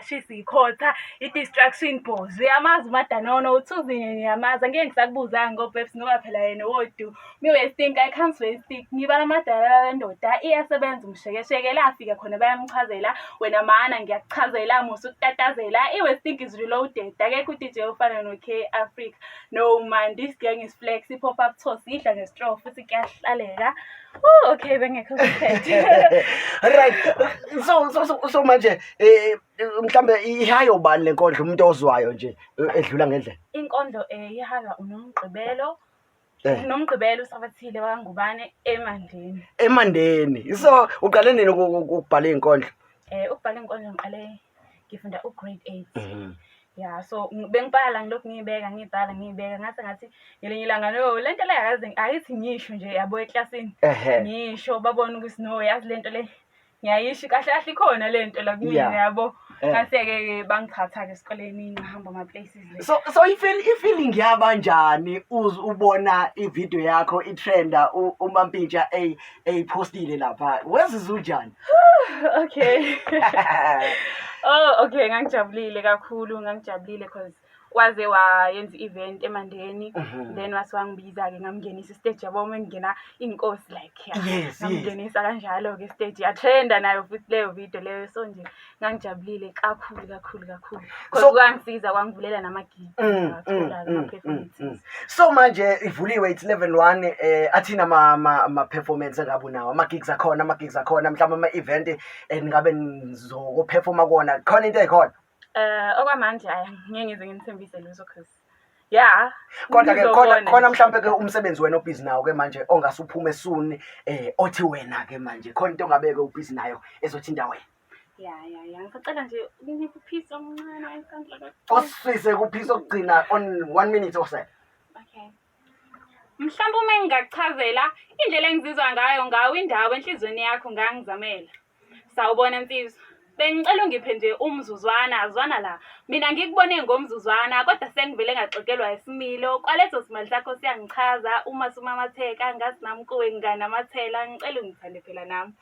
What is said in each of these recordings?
Shisa ikhotha, i-distraction boss. Uyamazi uMadanono, uthuzinye ngiyamazi. Angeke ngisakubuzanga ngoBabes ngoba phela yena wodu. Me wasting, I can't waste it. Ngibala amadala lendoda iyasebenza umshekesheke la afika khona bayamchazela. Wena mana ngiyakuchazela musa ukutatazela. I-Westing is reloaded. Akekho u-DJ ofana no-K Africa. No man, this gang is flex. I-pop up toss idla nge-straw futhi kuyahlaleka. Oh, okay, bengekho prepared. Right, so manje mhlambe ihayo bani le nkondlo, umuntu ozwayo nje edlula ngendlela? Inkondlo ihaywa uNomgqibelo. Nomgqibelo usabathile wakangubane eMandeni. Emandeni. So uqale nini ukubhala iy'nkondlo? Ukubhala inkondlo ngiqale ngifunda u-grade 8. Yeah, so bengibhala, ngilokhu ngiyibeka, ngiyibhala, ngiyibeka, ngase ngathi ngelinye ilanga, no, lento le akaze ayithi ngisho nje yabo eklasini. Ngisho babone ukuthi no, yazi lento le ngiyayisho kahle kahle, ikhona lento la kumina yabo. Ngase-ke bangithatha-ke esikoleni, ngahamba ama-places le. So i-feeling yabanjani ubona i-video yakho i-trenda, uMampintsha eyipostile lapha? Wezizwa unjani? Okay. Oh, okay, ngangijabulile kakhulu, ngangijabulile because waze wayenza i-event eMandeni. Then wase wangibiza-ke, ngamngenisa isiteji yabo, uma ngingena inkosi like, yeah. Ngamngenisa kanjalo-ke isiteji, yatrenda nayo futhi leyo video leyo. So nje ngangijabulile kakhulu kakhulu kakhulu because kwangisiza, kwangivulela nama-gig, ngathola ama-performances. So manje ivuliwe, it's 11-1, athina ama performance engabe unawo, ama gigs akhona, mhlawumbe ama event ningabe nizokuperforma kuwona, khona into ekhona? Okwamanje ayi, ngeke ngize nginithembise lutho cause yeah. Kodwa ke khona ngizobona khona nje. Mhlawumbe ke umsebenzi wena obhizi nawo ke manje ongase uphume soon, othi wena ke manje khona into ongabe ke ubhizi nayo ezothinta wena? Ya, ngisacela nje ukunipha u-piece omncane wenkondlo. Osifise ku-piece okugcina on one minute or so. Okay. Mhlawumbe uma ngingakuchazela indlela engizizwa ngayo ngawo, indawo enhliziyweni yakho ngangizamela. Sawubona nsizwa. Bengicela ungiphe nje umzuzwana, zwana la. Mina ngikubone ngomzuzwana kodwa sengivele ngaxekelwa isimilo. Kwaleso simali sakho siyangichaza uma sumamatheka ngathi nami kuwe nginganamathela, ngicela ungithande phela nami.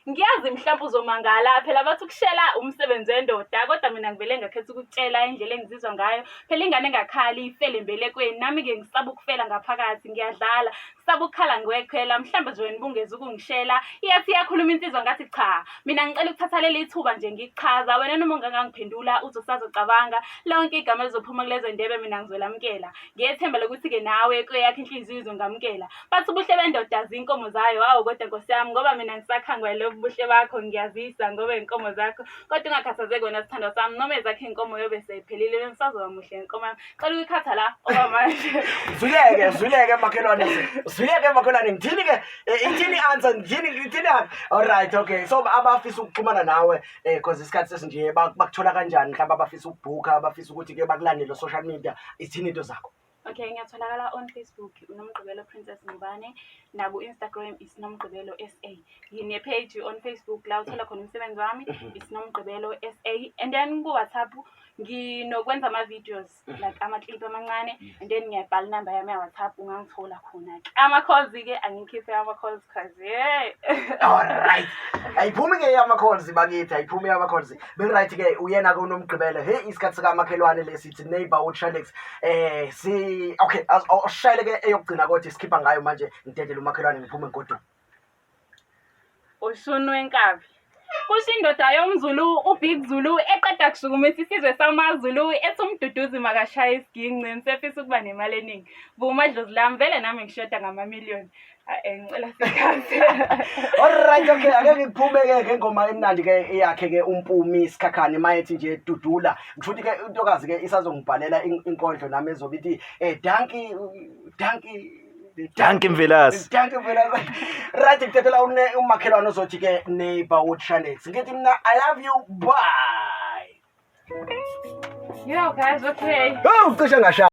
Ngiyazi mhlawumbe uzomangala phela, bathi ukushela umsebenzi wendoda, kodwa mina ngivele ngakhetha ukukutshela indlela engizizwa ngayo. Phela ingane engakhali ifele embelekweni, nami-ke ngisaba ukufela ngaphakathi, ngiyadlala. Ngisaba ukukhala ngiwekhwela, mhlawumbe nje wena ubungeza ukungishela. Iyathi iyakhuluma insizwa, ngathi cha. Mina ngicela ukuthatha leli thuba nje ngikuchaza wena, noma ungangangiphendula uthi usazocabanga, lonke igama elizophuma kulezo ndebe mina ngizolamukela. Ngiyethemba lokuthi-ke nawe kweyakho inhliziyo uzongamukela. Bathi ubuhle bendoda zinkomo zayo, hawu kodwa nkosi yami, ngoba mina ngisakhangwa lobu buhle bakho, ngiyazisa ngoba iy'nkomo zakho. Kodwa ungakhathazeki wena sithandwa sami, noma ezakho iy'nkomo yobe seyiphelile, bengisazoba muhle nkomo yami. Cela ukuyikhatha la okwamanje. Zwileke, zwileke makhelwane, zwileke makhelwane. Ngithini ke, ithini answer, ngithini, ngithini? All right, okay. So abafisa ukuxhumana nawe, because isikhathi sesinje, bakuthola kanjani? Mhlawumbe abafisa ukubhukha, abafisa ukuthi ke bakulandele social media, ithini into zakho? Okay, ngiyatholakala on Facebook, uNomgqibelo Princess Ngubane, naku-Instagram is Nomgqibelo SA. Ngine-page on Facebook la uthola khona umsebenzi wami, is Nomgqibelo SA. And then ku-WhatsApp nginokwenza ama-videos like ama-clip amancane and then ngiyabhala inamba yami ya-WhatsApp, ungangithola khona-ke. Ama-calls-ke angikhiphe ama-calls cause yeah. Alright. Ayiphumi ke ama calls bakithi, ayiphumi ama calls. Be right ke, uyena ke uNomgqibelo. Hey, isikhathi sikamakhelwane lesithi neighborhood Shandex. Si okay, awushayele ke eyokugcina kodwa sikhipha ngayo manje, ngidedele umakhelwane ngiphume ngigoduke. Ushuni wenkabi. Kusho indoda yomZulu, uBig Zulu, eqeda kushukumisa isizwe samaZulu, ethi uMduduzi makashaya isiginci, ngisefisa ukuba nemali eningi. Vuma dlozi lami, vele nami ngishoda ngamamiliyoni. Ngicela sikhathi. Alright, okay, ake ngiphume ke ngengoma emnandi ke eyakhe ke uMpumi Sikhakhane, mayethi nje dudula. Ngifuthi ke intokazi ke isazongibhalela inkondlo nami ezobe ithi dankie, dankie. Dankie Mvelase. Dankie Mvelase. Right, ngithethela umakhelwane ozothi ke neighborhood Shandex. Ngithi mina I love you, bye. Yo guys, okay. Oh, cishe ngasha.